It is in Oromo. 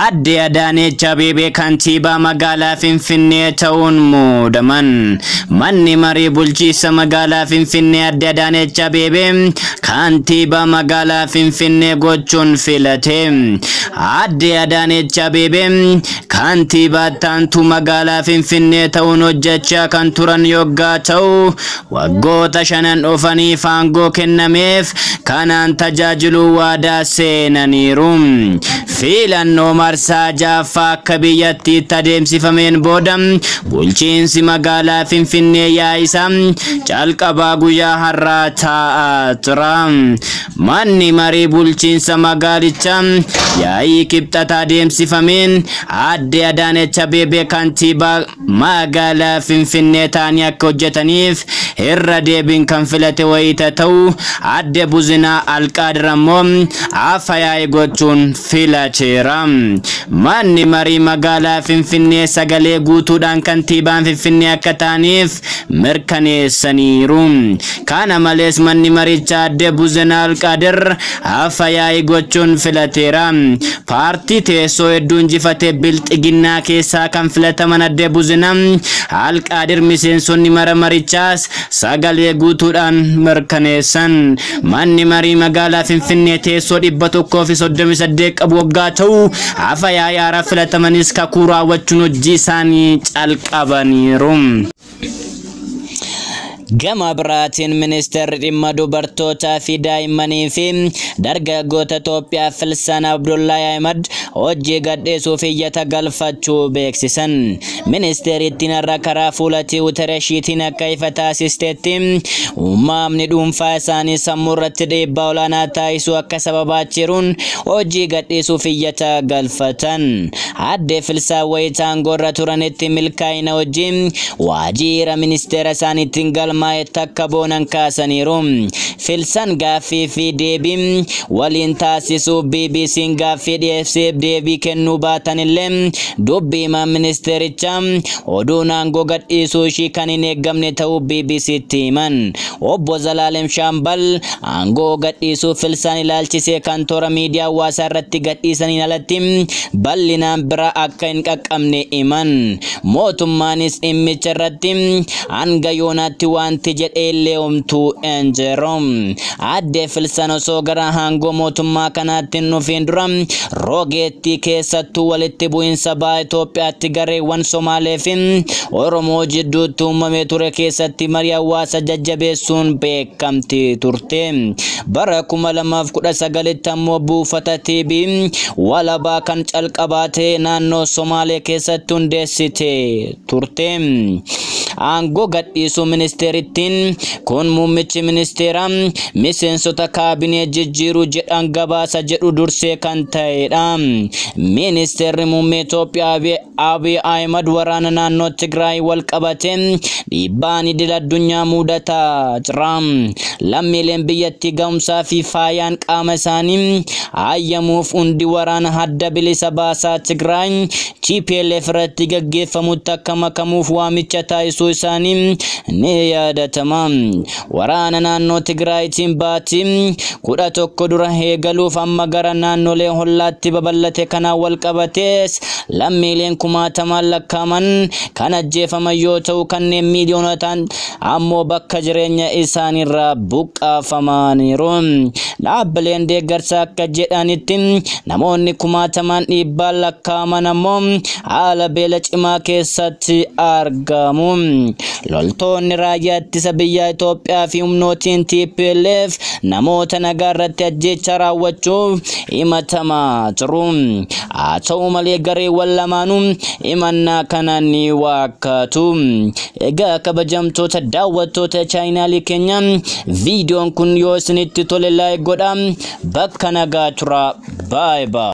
Aadde Adaanech Abeebee kantiibaa magaalaa Finfinnee ta'uun muudaman. Manni marii bulchiinsa magaalaa Finfinnee Aadde Adaanech Abeebee kantiibaa magaalaa Finfinnee gochuun filate. Aadde Adaanech Abeebee kantiibaa taantuu magaalaa Finfinnee ta'uun hojjechaa kan turan yoggaa ta'u, waggoota 5 dhufaniif aangoo kennameef kanaan tajaajiluu waadaa seenaniiru. Filannoo marsaa 6ffaa akka biyyattiitti adeemsifameen booda bulchiinsi magaalaa Finfinnee yaa'isa calqabaa guyyaa har'aa taa'aa jira. Manni marii bulchiinsa magaalichaa yaa'ii kibxata adeemsifameen Aadde Adaanech Abeebee kantiibaa magaalaa Finfinnee ta'anii akka hojjetaniif irra deebiin kan filate wayita ta'u, Aadde Buzinaa Alqaadir ammoo afa yaa'ii gochuun filateera. Manni marii magaalaa Finfinnee sagalee guutuudhaan kantiibaan Finfinnee akka ta'aniif mirkaneessaniiru. Kana malees manni marichaa Aadde Buzinaa Alqaadir afa yaa'ii gochuun filateera. Paartii teessoo hedduu injifatee Bilxiginnaa keessaa kan filataman Aadde Buzinaa Alqaadir miseensonni mara marichaas sagalee guutuudhaan mirkaneessan. Manni marii magaalaa Finfinnee teessoo 138 qabu waggaa ta'u, afa yaa'ii haaraa filatamanis kakuu raawwachuun hojii isaanii calqabaniiru. Gama biraatiin ministeerri dhimma dubartootaa fi daa'immanii fi dargaggoota Itoophiyaa Filsan Abdullahi Ahimad hojii gadhiisuuf iyyata galfachuu beeksisan. Ministeerittiin har'a karaa fuula Tiwiitara ishiitiin akka ifa taasistetti, uumamni dhuunfaa isaanii sammuu irratti dhiibbaa olaanaa taasisuu akka sababaachiruun hojii gadhiisuuf iyyata galfatan. Aadde Filsaan wayitaa aangoo turanitti milkaa'ina hojii waajjira ministeera isaaniitiin galmaa'etti akka boonan kaasaniiru. Filsan gaaffii fi deebii waliin taasisuu BBC'n gaaffii dhiyeesseef deebii kennuu baatanillee, dubbii himaan ministeerichaa oduun aangoo gadhiisuu ishii kan hin eeggamne ta'uu BBC'tti himan. Obbo Zalaalem Shaambal aangoo gadhiisuu Filsaan ilaalchisee kan toora miidiyaa hawaasaa irratti gadhiisaniin alatti bal'inaan bira akka hin qaqqabne himan. Mootummaanis dhimmicha irratti hanga yoonaatti wanti jedhee illee homtuu hin jiru. Aadde Filsan osoo gara aangoo mootummaa kanaatti hin dhufiin dura rogeettii keessattuu walitti bu'iinsa baha Itoophiyaatti gareewwan Somaalee fi Oromoo jidduutti uumamee ture keessatti marii hawaasa jajjabeessuun beekamti turte. Bara 2019tti ammoo buufata TV walabaa kan calqabaa ta'e naannoo Somaalee keessatti hundeessite turte. Aangoo gadhiisuu ministeerittiin kun muummichi ministeeraa miseensota kaabinee jijjiiruu jedhan gabaasa jedhu dursee kan ta'edha. Ministeerri muummee Itoophiyaa Abiy Ahimad waraana naannoo Tigraay wal qabate dhiibbaan idil addunyaa mudataa jira. Lammiileen biyyattii ga'umsaa fi faayaan qaama isaanii hayyamuuf hundi waraana adda bilisa baasaa Tigraay TPLF irratti gaggeeffamutti akka makamuuf waamicha taasisuu isaanii ni yaadatama. Waraana naannoo Tigraayitiin baatii 11 dura eegaluuf amma gara naannolee hollaatti babal'ate kanaan wal qabatees lammiileen kumaatamaan lakkaa'aman kan ajjeefaman yoo ta'u, kanneen miiliyoonotaan ammoo bakka jireenya isaaniirraa buqqaafamaniiru. Dhaabbileen deeggarsaa akka jedhanitti namoonni kumaatamaan dhiibbaan lakkaa'aman ammoo haala beela cimaa keessatti argamu. Loltoonni raayyaa ittisa biyyaa Itoophiyaa fi humnootiin TPLF namoota nagaa irratti ajjeechaa raawwachuuf himatamaa jiru. Haa ta'u malee gareewwan lamaanuu himannaa kana ni waakkatu. Egaa kabajamtoota daawwattoota chaayinaalii keenya, viidiyoon kun yoo isinitti tole like godhaa. Bakka nagaa tura. Baay'ee.